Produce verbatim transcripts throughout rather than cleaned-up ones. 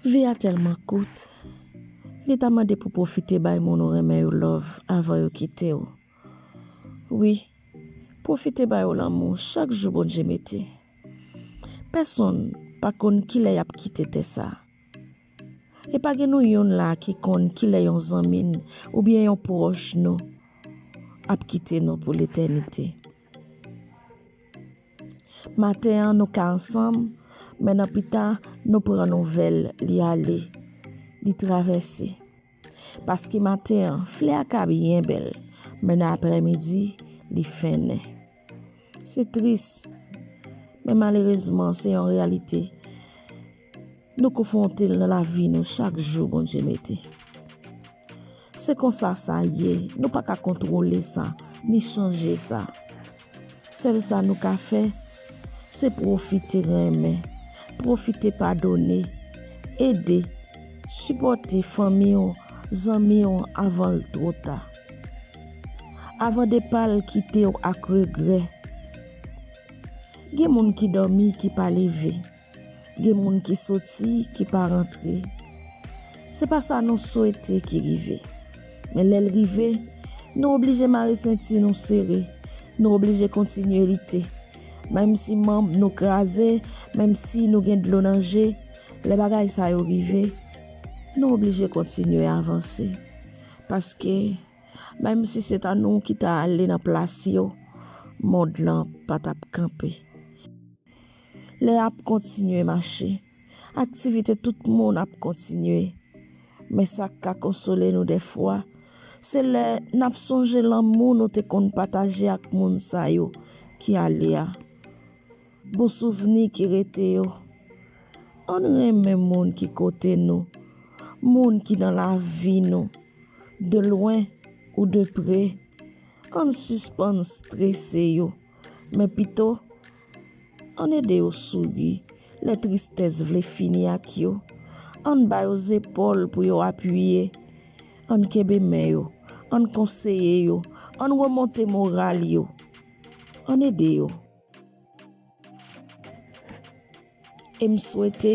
Vi a tèlman kout, li ta mande pou pwofite bay moun ou renmen yo love avan yo kite w. Wi, pwofite ba yo lanmou chak jou Bondye mete. Pèsonn pa konn kilè y ap kite tè sa a. E pa gen nou youn la ki konn kilè yon zanmi n oubyen yon pwòch nou ap kite nou pou letènite. Maten an, nou ka ansanm, men nan pita, nou pran nouvèl li ale, li travèse. Paske maten an, flè a ka byen bèl, men nan aprèmidi, li fennen. Se tris, men malerezman, se yon reyalite. Nou konfwonte l nan lavi nou chak jou Bondye mete. Se konsa sa ye, nou pa ka kontwole sa, ni chanje sa. Sèl sa nou ka fè, se pwofite renmen, pwofite padone, ede, sipòte fanmi w, zanmi w avan l twò ta. Avan depa l kite w ak regrè. Gen moun ki dòmi, ki pa leve. Gen moun ki soti, ki pa rantre. Se pa sa nou swete ki rive. Men lè l rive, nou oblije mare senti nou sere. Nou oblije kontinye lite. Menm si manm nou kraze, menm si nou gen dlo nan je, lè bagay sa yo rive, nou oblije kontinye avanse. Paske, menm si se ta nou ki ta ale nan plas yo, mond lan pa t ap kanpe. Lè ap kontinye mache, aktivite tout moun ap kontinye. Men sa k ka konsole nou dèfwa, se lè n ap sonje lanmou nou te konn pataje ak moun sa yo ki ale a. Bon souvni ki rete yo. Ann renmen moun ki kote nou, moun ki nan lavi nou, de lwen ou de pre. Ann sispann strese yo, men pito, ann ede yo souri lè tristès vle fini ak yo. Ann ba yo zepòl pou yo apiye. Ann kenbe men yo, ann konseye yo, ann remonte moral yo. Ann ede yo. E m swete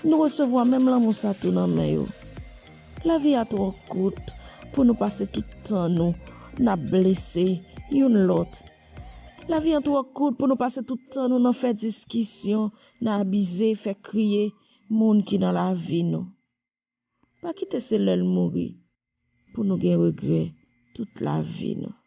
nou resevwa menm lanmou sa tou nan men yo. Lavi a twò kout pou nou pase tout tan nou n ap blese youn lòt. Lavi a twò kout pou nou pase tout tan nou nan fè diskisyon, nan abize, fè kriye moun ki nan lavi nou. Pa kite se lè l mouri pou nou gen regrè tout lavi nou.